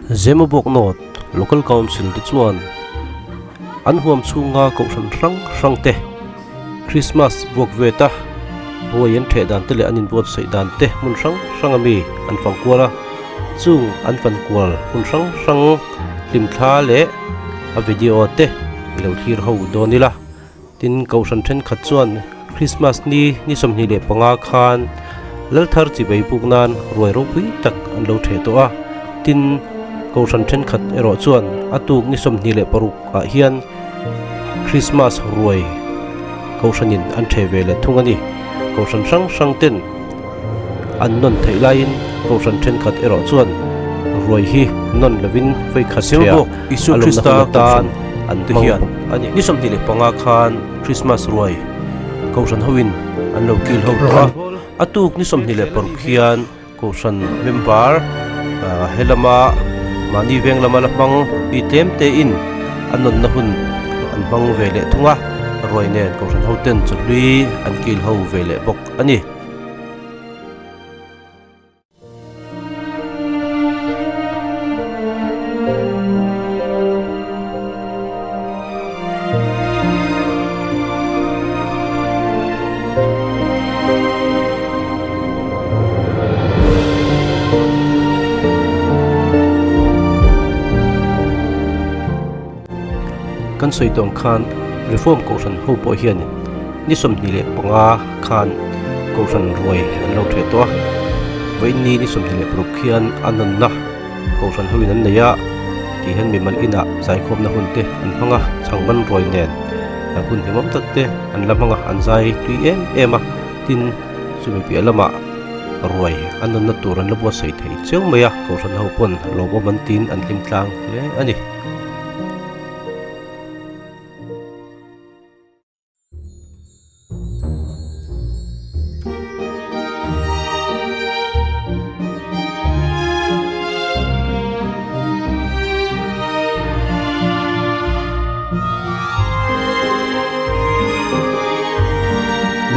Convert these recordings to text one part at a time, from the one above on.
Zemabawk North Local Council te chuan an huam chhunga kohhran hrang hrang te Christmas buak ve ta ruai an theh dan te leh an inbuatsaih dan te hmun hrang hrang ami an fang kual a, chung an fan kual hmun hrang hrang hlimthla leh a video te i lo thlir ho dawn ila. Tin, Kohhran thenkhat chuan Krismas ni ni 25 khan Lalthar chibei puk nan ruai ropui tak an lo theh tawh a. Tin, Kohhran thenkhat erawh chuan a tuk ni 26 ah hian Krismas ruai Kohhranin an theh ve leh thung a ni. Kohhran hrang hrang ten an nawn theih laiin Kohhran thenkhat erawh chuan ruai hi nawn lovin vawikhat theh a a lawmna hun atan an hmang bawk a ni. Ni 25 khan Krismas ruai Kohhran hoin an lo kil ho tawh a, a tuk ni 26 hian Kohhran member he lama mahni veng lama la hmang mi tlem tein a nawnna hun an hmang ve leh thung a, ruai nen Kohhran hoten chawhlui an kil ho ve leh bawk a ni. Kan sawi tawng khan Reform Kohhran ho pawh hian ni 25 khan Kohhran ruai an lo theh tawh a, vawiin ni 26 khian a nunna Kohhran hoin an nei a tih hian mimal inah zaikhawmna hun te an hmang a, chhangban ruai nen hun hlimawm tak te an la hmang a, an zai tui em em a, tin chumi piah lamah ruai a nunna tur an la buatsaih thei chiang mai a, Kohhran ho pawn lawmawm an tiin an hlim tlang hle a ni.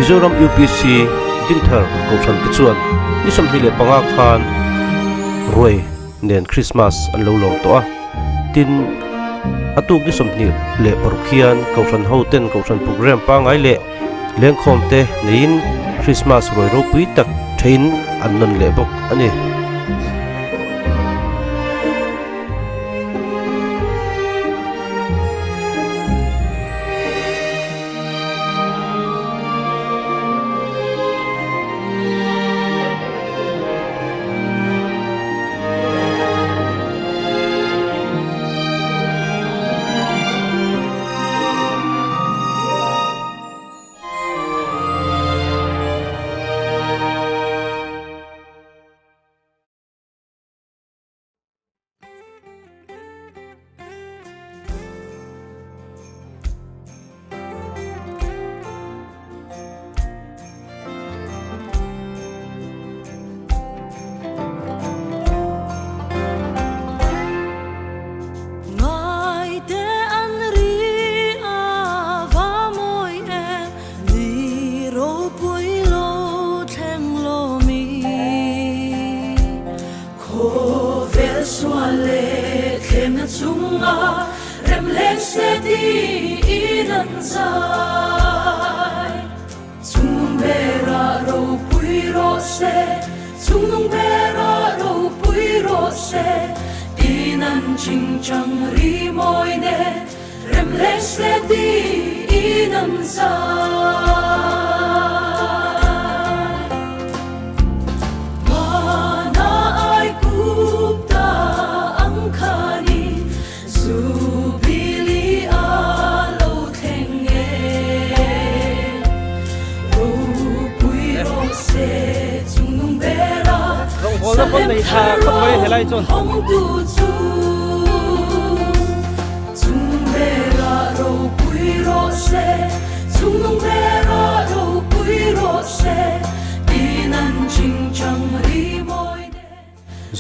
Mizoram UPC Dinthar Kohhran te chuan ni 25 khan ruai nen Krismas an lo lawm tawh a, tin a tuk ni 26 hian Kohhran ho ten Kohhran program pangngai leh lengkhawm te neiin Krismas ruai ropui tak thein an nawn leh bawk a ni.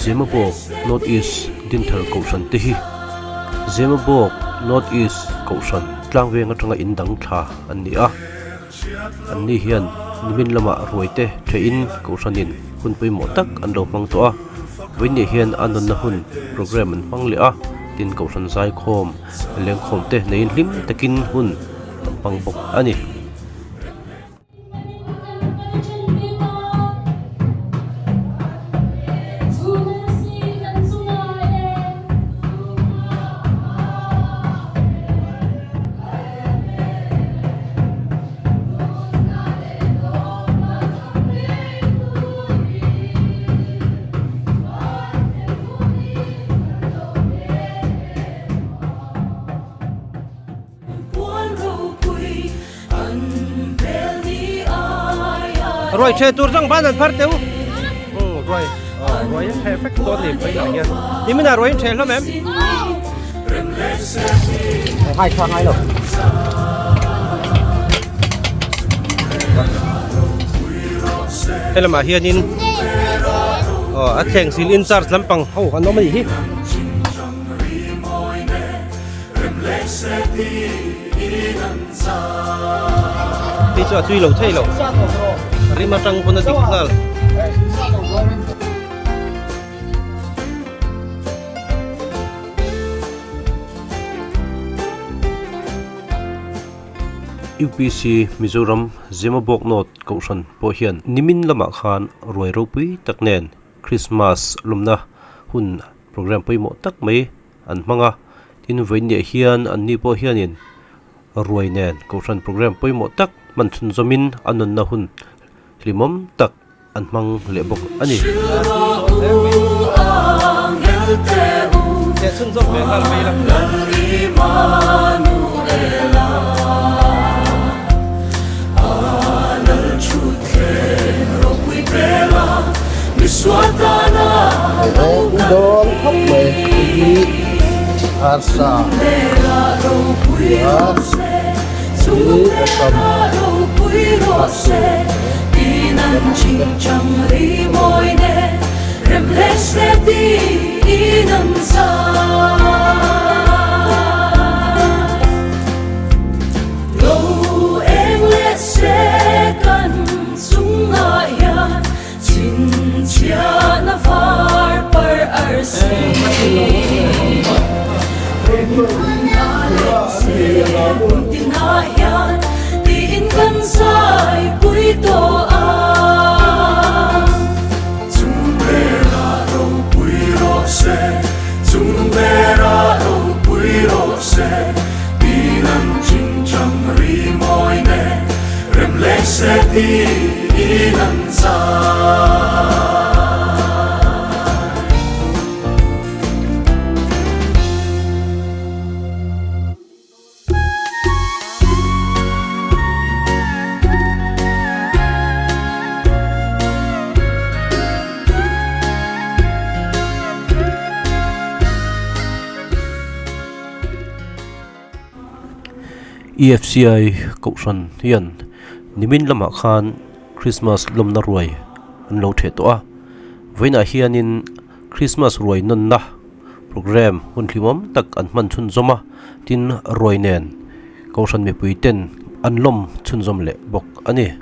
Zemabawk North East Dinthar Kohhran te hi Zemabawk North East Kohhran tlangveng atanga in dang thla an ni a, an ni hian nimin lamah ruai te thehin Kohhranin hun pawimawh tak an lo hmang tawh a. Vawiinniah hian a nunna hun programme an hmang leh a, tin Kohhran zaikhawm lengkhawm te neiin hlim takin hun an hmang bawk a ni. Ruai ṭhe tur zawng ban an phar teu. Ruai ruai an ṭhe vek dawn ni phei lah hian. Nimin ah ruai an ṭhe hlawm em? Hai tha ngai lo. Helamah hianin aw a thleng sil in charge lampang ho an awm a nih hi. Hei chu a tui lo thei lo. Rim atang pawn a dik nghal. UPC Mizoram Zemabawk North Kohhran pawh hian nimin lamah khan ruai ropui tak nen Christmas lawmna hun programme pawimawh tak mai an hmang a, tin vawiinniah hian anni pawh hianin ruai nen Kohhran programme pawimawh tak hman chhunzawmin a nunna hun hlimawm tak an hmang leh bawk a ni. Dawn khawp mai hi arsa a hi a sam EFCI Kohhran hian nimin lamah khan Christmas lawmna ruai an lo theh tawh a, vawiinah hianin Christmas ruai nawnna programme hun hlimawm tak an hman chhunzawm a, tin ruai nen Kohhran mipui ten an lawm chhunzawm leh bawk a ni.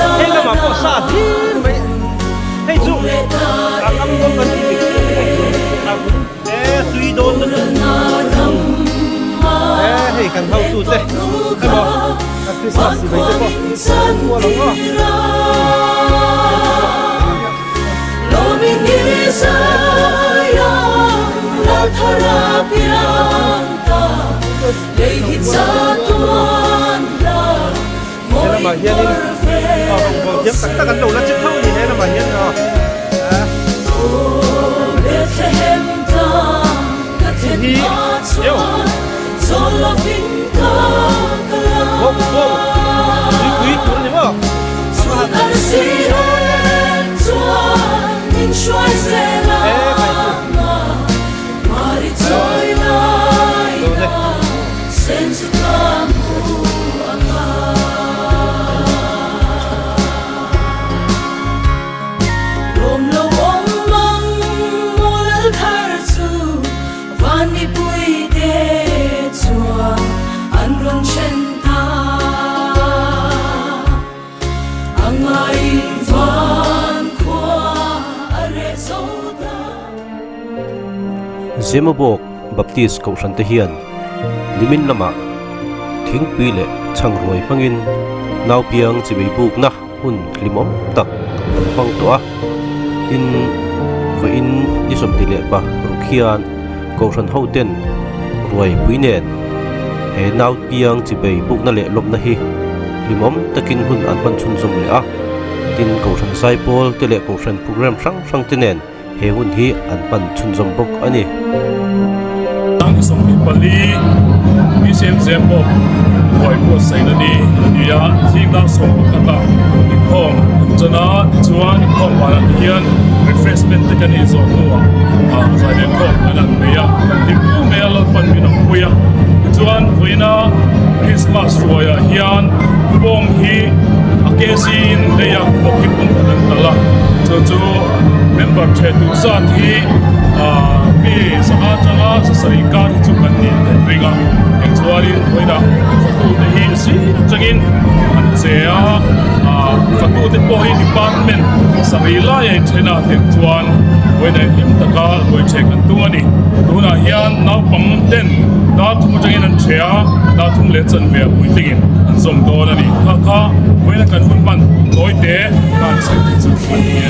Hei lamah pawh sa hlir mai hei chu a ngam dawn kan ti dik chu. te emaw a Christmas chibai te pawh an kual ang aw. He lamah hianin aw rawngbawl thiam tak tak an lo la che tho a ni he lamah hian aw hi eo bawk bawk tuipui tur a ni maw Zemabawk Baptist Kohhran te hian nimin lamah thingpui leh chhangruai hmangin naupiang chimei bukna hun hlimawm tak an hmang tawh a, tin vawiin ni sawmhnih leh paruk hian Kohhran ho ten ruai pui nen he naupiang chibei bukna leh lawmna hi hlimawm takin hun an hman chhunzawm leh a, tin Kohhran zaipawl te leh Kohhran program hrang hrang te nen he hun hi an hman chhunzawm bawk a ni. Ni 24 BCM Zembawk buai buatsaihna ni a ni a, zingdang 11 ah inkhawm an tan a, tichuan inkhawm banah te hian refreshment te kan inzawh hnuah zailen khawm kan han nei a, kan hlim fu mai a, Lalpan min awm pui a, tichuan vawiina Christmas ruaiah hian bawng hi a kg in lei a, vawk hi pum khat an talh a, chu chu member theh tur zat hi mi sangha atanga sasarih kar hi chu kan nih kan ring a, eng chuanin vawiinah fatute hi zing atangin an che a, fatute pawh hi department sarih lai a inthen a eng chuan vawiinah hlim taka ruaichhe kan tum a ni. Tunah hian naupang ten dar thum atangin an che a, dar thum leh chanve ah puitlingin an zawm dawn a ni. Kha kha vawiina kan hun hman tawite khan sawi theih chu a ni e.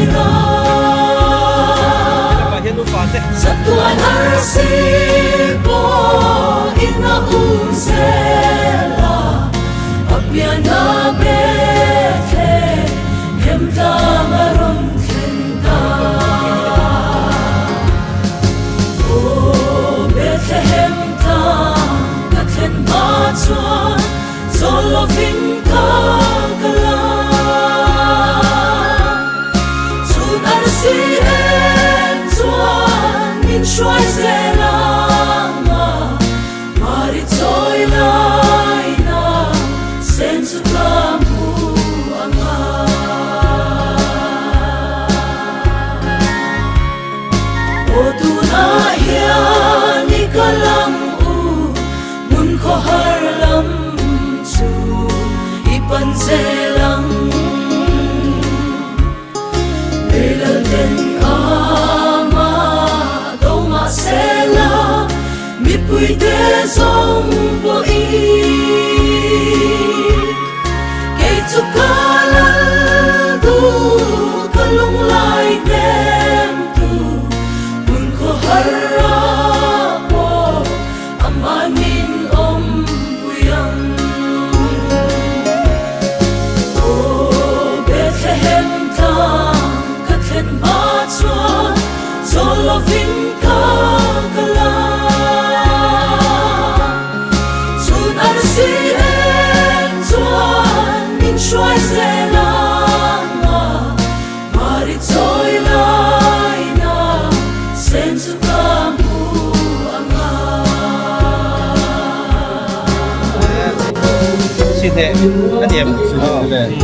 Sineh a ni em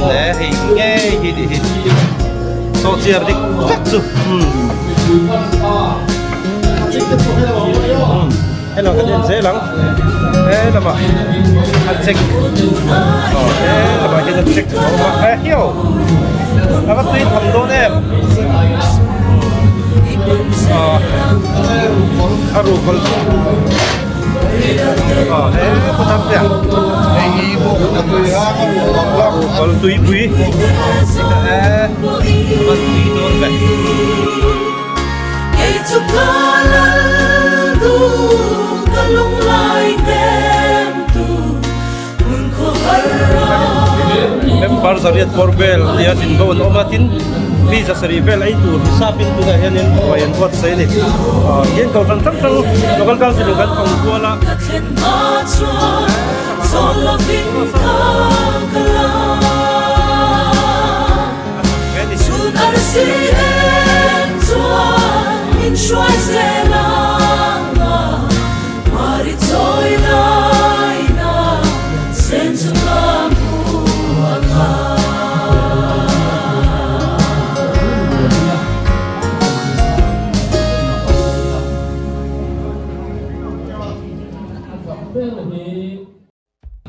le hei ngei hi tih hi sawhchiar dik tak chu hello kan en zel ang he lamah an check aw he lamah hian an check a awm a he hiau a va tui tham dawn em aw a ruh kawlh chu. Tuipui Member zariat bawr vel tia din bo an awm a tin mi zasarih vel ei tur hisapin tunah hianin ruai an buatsaih a ni hian kohhran hrang hrang local council in kan fang kual a.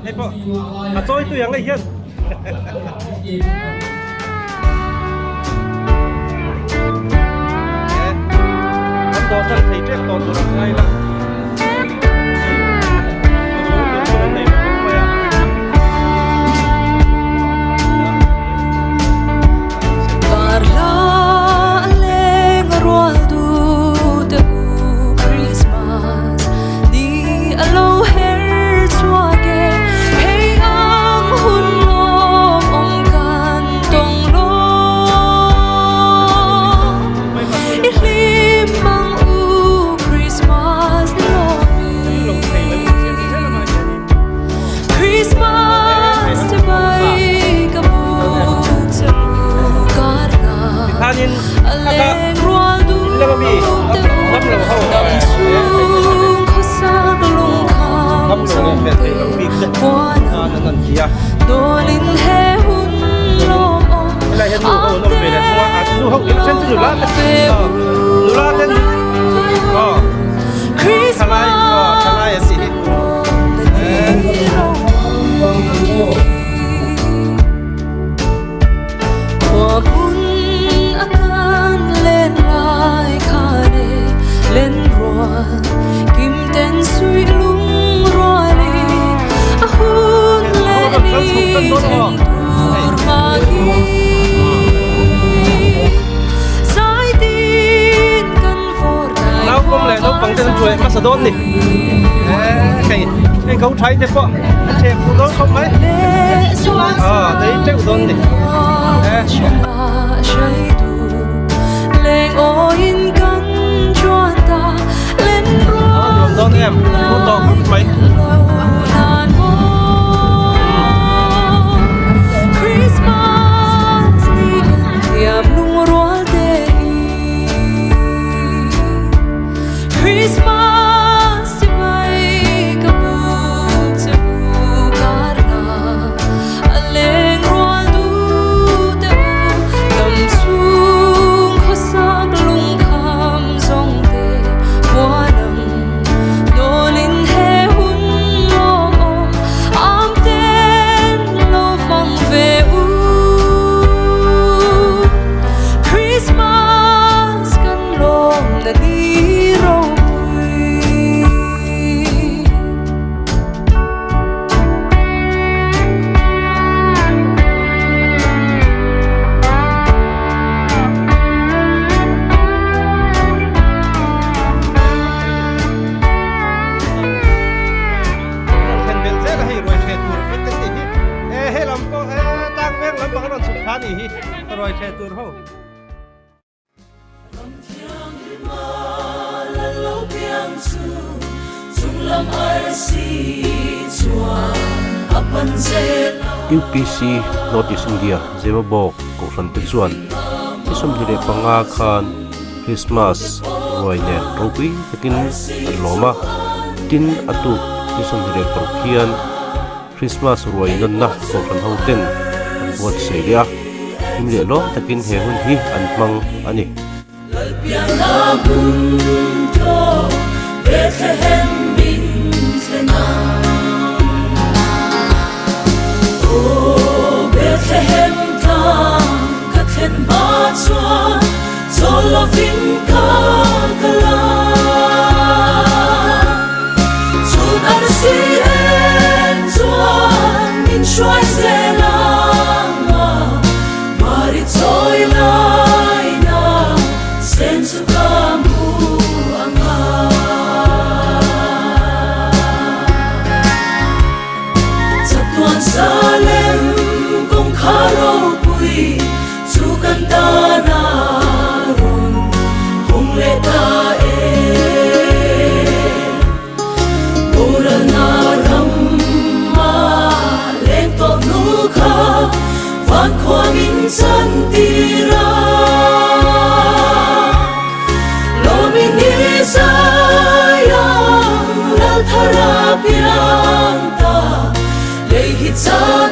Hei pawh a chawi tui ang hei hian. An dawh tan thei tep tawh tur ang ngai la. Naupang leh naupang te an chuai hmasa dawn ni hei hei ko thai te pawh a chhe phu dawn khawp mai ah tei teuh dawn ni nuam dawn em thu tawh khawp mai. UPC North East India Zemabawk Kohhran te chuan ni 25 khan Christmas ruai nen ropui takin an lawm a, tin a tuk ni 26 khian Christmas ruai nawnna Kohhran ho ten an buatsaih leh a, hlim leh lawm takin he hun hi an hmang a ni.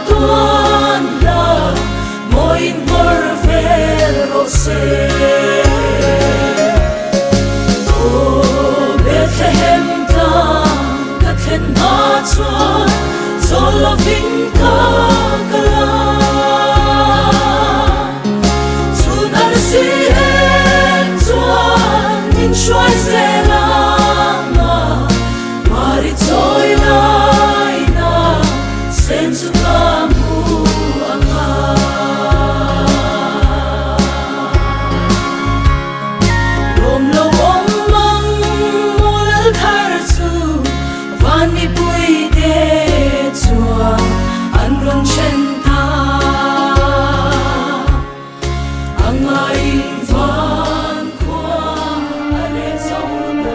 tuan la mawiin nghawr vel rawh se. Aw Bethlehem tlang ka thlen hma chuan chawl lovin ka kal a. Chhun arsi eng chuan min hruai zel ang a, Mari chawi laina sen chu ka hmu ang a. Lawm lo awm ang maw lal thar chu van mipui te chuan an rawn then ta. A ngaiin van khua a leh zo ta.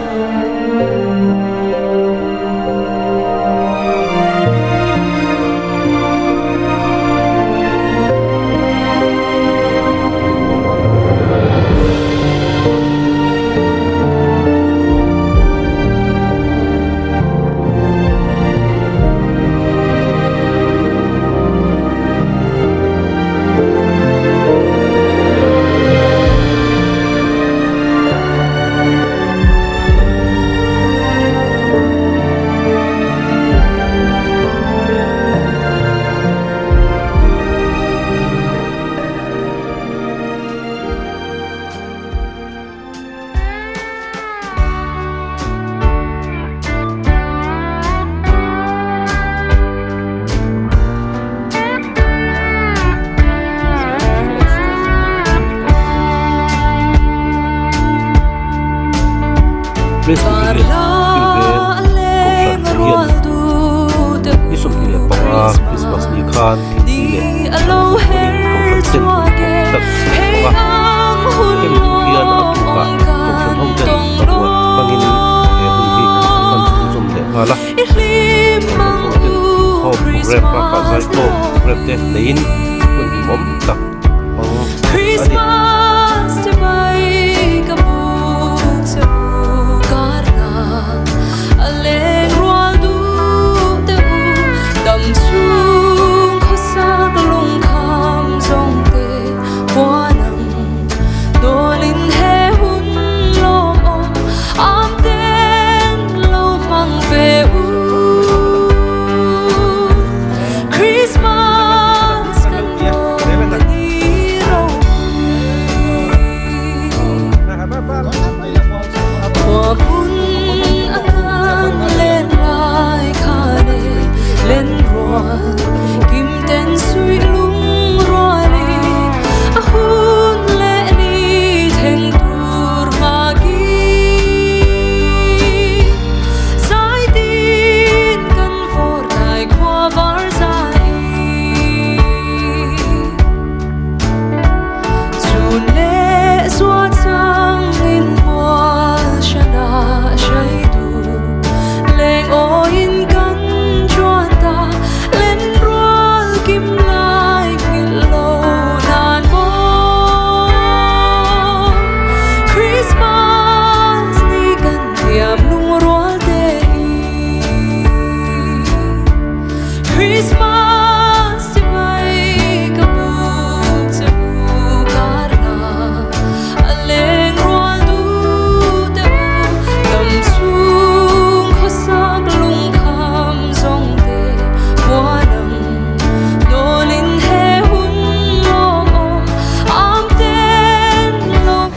Presbyterian Pilveng Kohhran hian ni 25 Christmas ni khan thingpui leh hmangin Kohhran ten tak an hmang a. Hemi thu hian a tukah Kohhran ho ten paruat hmangin he hun hi an hman chhunzawm leh nghal a. Kohhran ho ten inkhawm program bakah zaikhawm program te neiin hun hlimawm tak hmang a ni.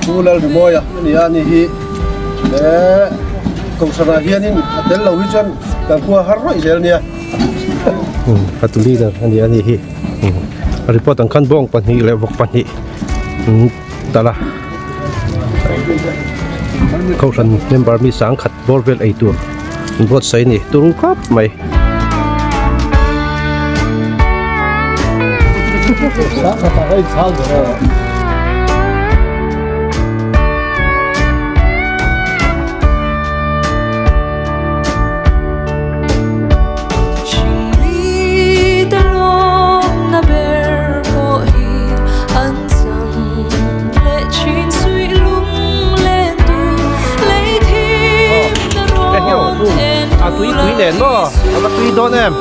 Pu Lalrimawia a ni a ni hi he kohhranah hianin a tel lo hi chuan kan khua har rawih zel nia. Fatu leader a ni a ni hi report ang khan bawng pahnih leh vawk pahnih an tal a kohhran member mi sangkhat bawr vel ei tur an buatsaih a ni turu khawp mai. A tui tui nen maw a va tui dawn em.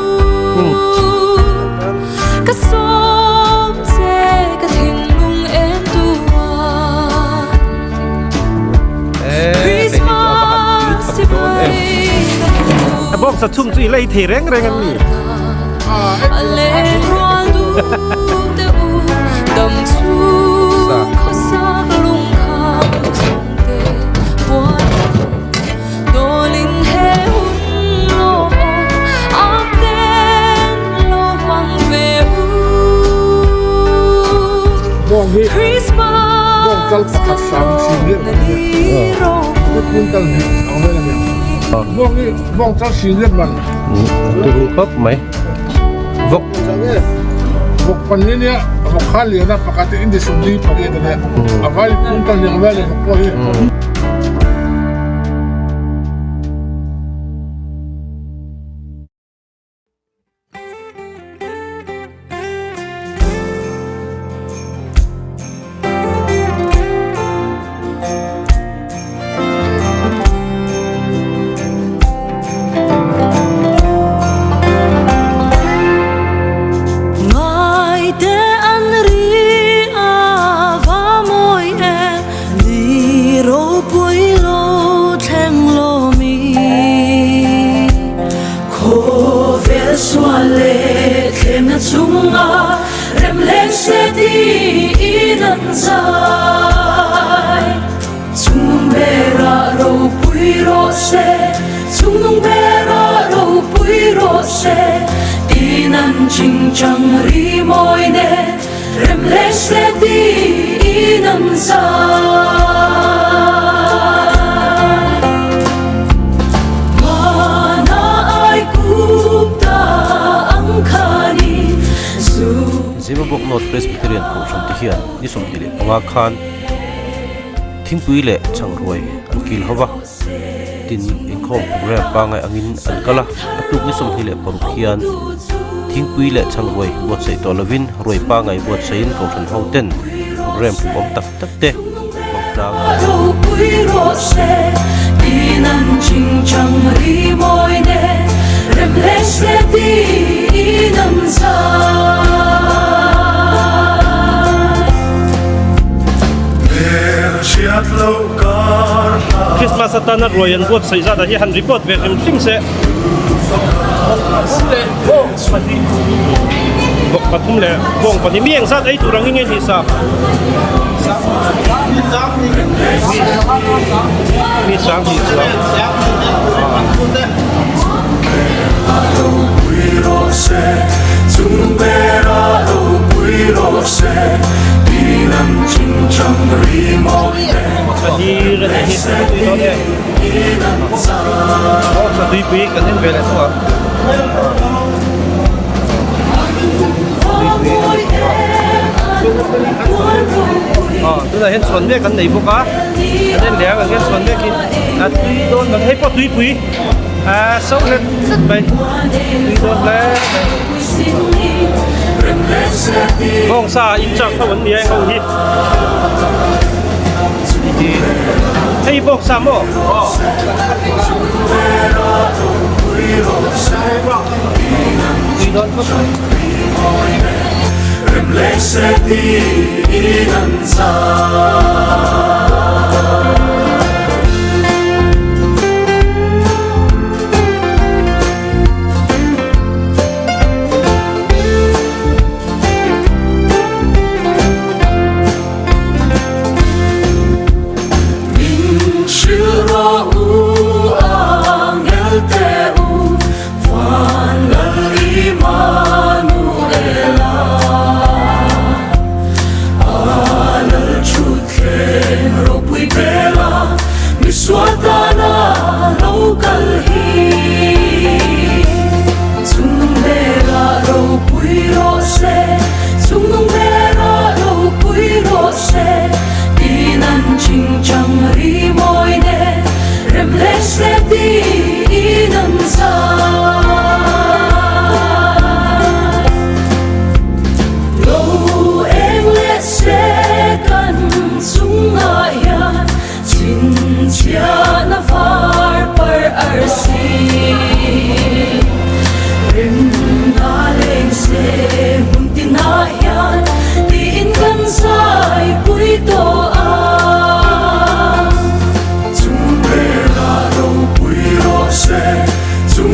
Bawngsa chhum chu i la ei thei reng reng an ni. Bawng hi bawng kal pakhat sang hrim lian man a nia. Putpun kal hnih ang vel a nia. Bawng hi bawng kal hrim lian man. Turu khawp mai. Vawk. Vawk pahnih a nia, vawk kha lian a pakhat hi inti sawmli pariat a nia. A vai pun kal hnih ang vel a nia vawk pawh hi. Zimabawk North Presbyterian Kohhran te hian ni 25 khan thingpui leh chhangruai an kil ho va, tin inkhawm program pangngai angin an kal a, a tuk ni 26 hian thingpui leh chhangruai buatsaih tawh lovin ruai pangngai buatsaihin Kohhran ho ten program hlumawm tak tak te hmang tlang a ni. Christmas atana ruai an buatsaih zatah hi han report ve hrim hrim se. Bawk pathum leh bawng pahnih mi eng zat ei tur ang hi nge ni sa? Mi sang hnih chuang. Pahnih a nih hi tui dawn e. Aw sa tuipui kan en ve leh thung a. Tunah hian chhuan mek an nei bawk a an en leh ang hian chhuan mek hi a tui dawn mai hei pawh tuipui a so hlet hlet mai tui dawn hle mai bawngsa in charge ho an ni a heng ho hi hei bawngsa maw.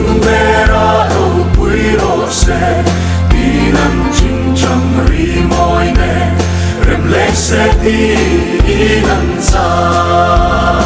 Chungnungbera ropui rawh se, Tin an chingchang ri mawi nen, Rem leh se tiin an zai.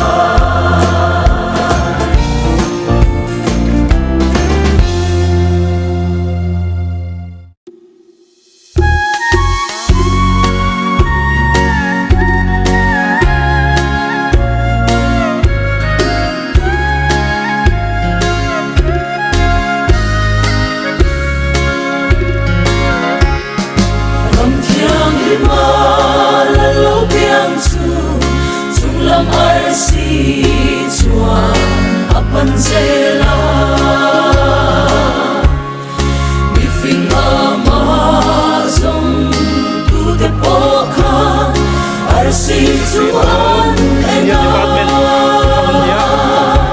India department an nia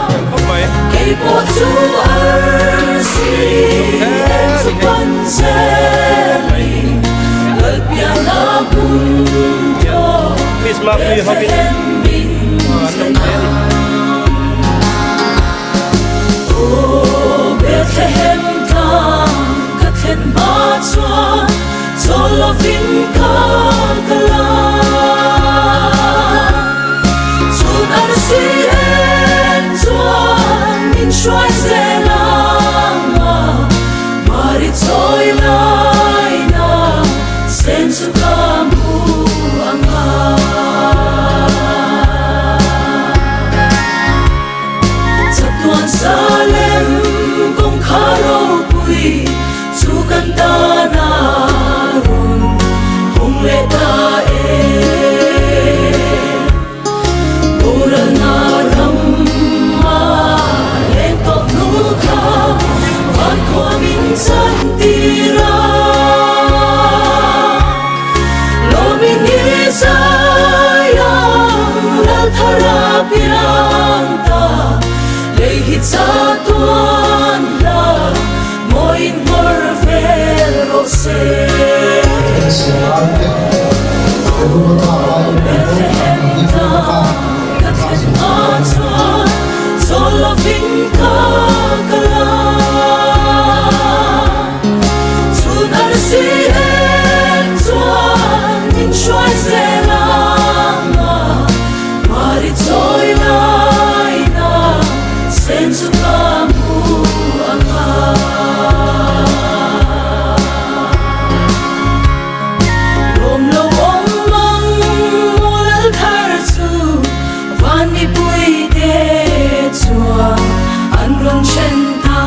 thiam khawp mai Christmas tree hovin an lo nei a ni. Chatuan Salem kawngkhar ropui chu kan tana rawn hawng leh ta e. Boralna rama leng tawh hnu kha van khua min chan tir a. Lawmin i zai ang Lalthar a piang ta, lei hi chatuan la mawiin hmawr vel rawh se. Bethlehem tlang ka thlen hma chuan chawl lovin ka kal a. Chhun arsi eng chuan min hruai zel ang a, Mari chawi laina sen chu ka hmu ang a. Lawm lo awm ang mual thar chu van mipui te chuan an rawn then ta.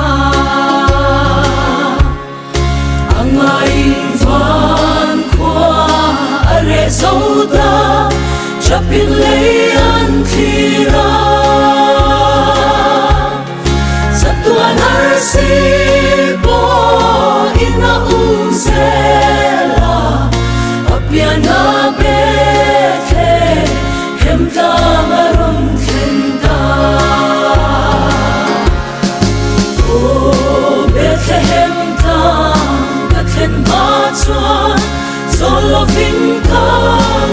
A ngaiin van khua a reh zo ta, chapin lei an thlir a. Chatuan arsi pawhin a um zel a, a pian a Bethlehem tlang a rawn thlen ta. Aw Bethlehem tlang ka thlen hma chuan chawl lovin ka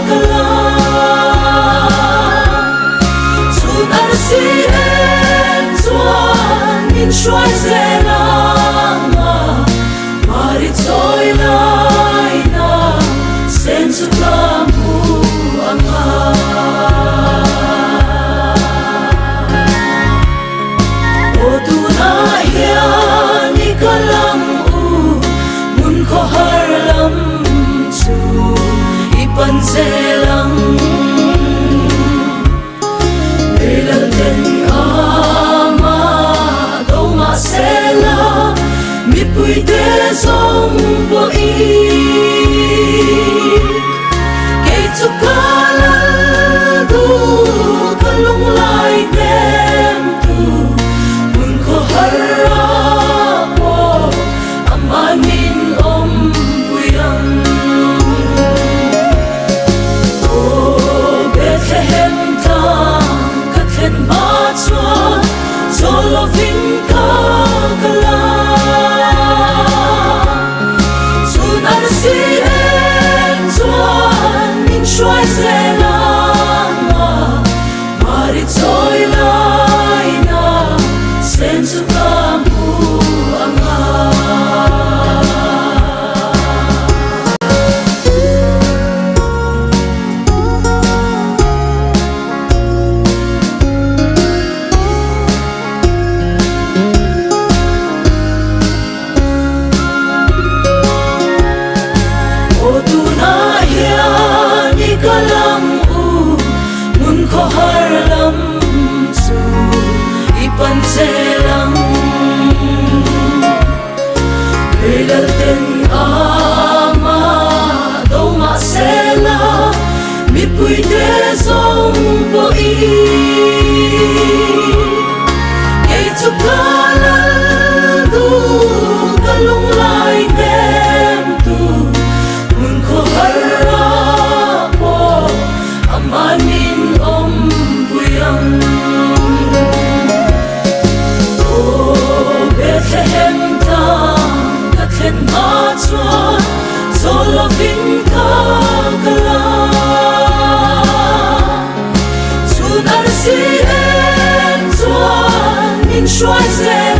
kal a. Chhun arsi eng chuan min hruai zel ang a, Mari chawi laina sen chu ka hmu ang a. Aw tunah hian i kal ang u, hmun khawhar lam chu i pan zel ang. Leilal ten ama do mahsela mipuite zawng pawhin kei chu ka lal duh ka lunglai hnem tu hmun khawhar a pawh amah min awmpui ang. Aw Bethlehem tlang ka thlen hma chuan chawl lovin ka kal a. Chhun arsi eng chuan min hruai zel ang a, Mari chawi laina sen chu ka hmu. zel ang. Lei ten amah do mah sela, mipuite zawng pawhin kei chu ka lal duh ka lunglai hnem tu hmun khawhar ah pawh amah min awmpui ang. Aw Bethlehem tlang ka thlen hma chuan zawl lovin ka kal a, chhun arsi eng chuan min hruai zel.